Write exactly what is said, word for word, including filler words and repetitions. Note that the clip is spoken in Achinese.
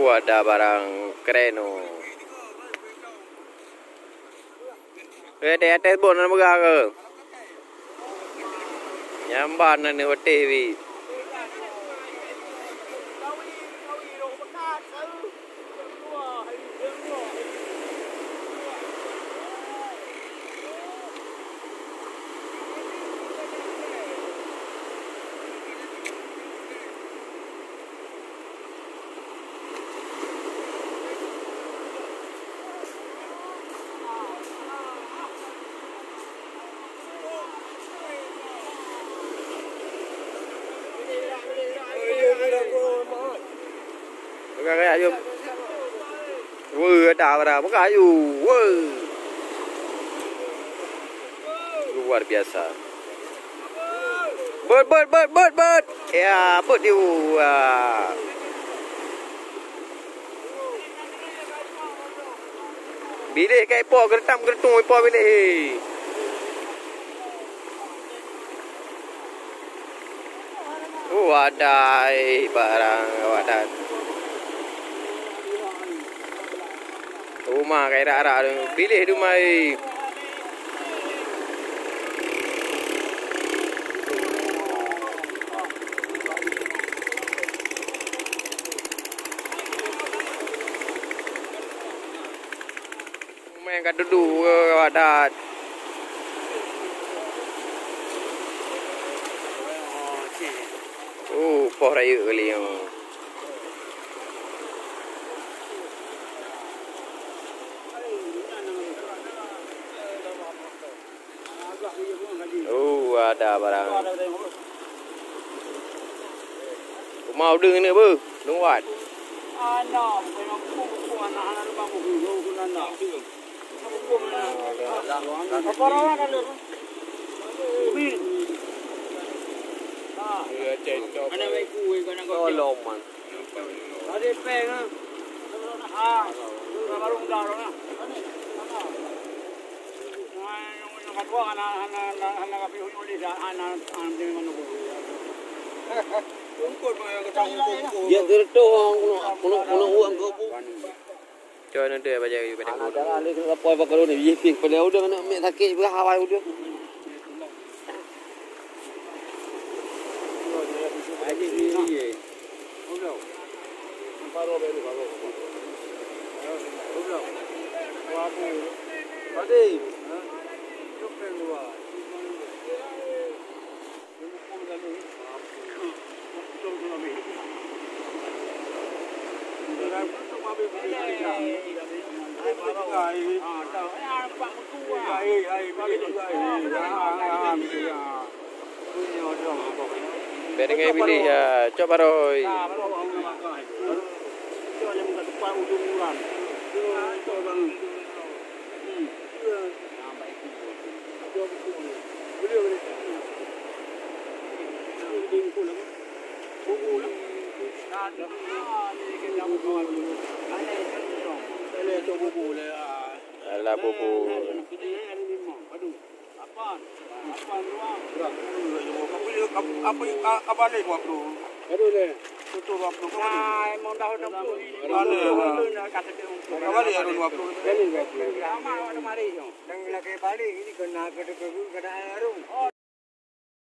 Ada barang keren tu. Eh, di atas bot na peugah ke? Nyamban na ni watèe bi. Peugah kaya jom. Woi, ada, ada. Peugah ayu. Woi. Luar biasa. Bot, bot, bot, bot, bot. Ya, bot dia. Biléh ka ipo, geuretam geuretung ipo biléh. Oh, ada barang awak dah. Rumah kai rak-rak tu. Biléh tu mai. Main kat dulu ke awak dah. Oh, poh raya kali yang. Oh, ada barang. Rumah udeng ni apa? Nuat. Anak, bukan aku, bukan anak, anak rumah aku, bukan anak. Apa rawan ada? Umi. Ah. Anak baik kue, bukan anak kau. Tolong, man. Ada peng, ah. Ah, baru udah, ah. Ya, geureutoh, uang keu bu. Coba nanti baca, baca. Anak dara, dia kena lapor bak kalau ni, iya, ping. Pada udah kena mek sakit, berah awal udah. Bèk deungö biléh, ya, cok baroe. Alah, bubu. Apa, apa, apa lagi dua puluh? Aduh, leh. Tutup dua puluh. Nah, emang dah enam puluh. Mana? Apa lagi ada dua puluh? Lagi dua puluh. Sama, sama, mari, yo. Dan lagi balik ini kena ke, ke, ke, kena air.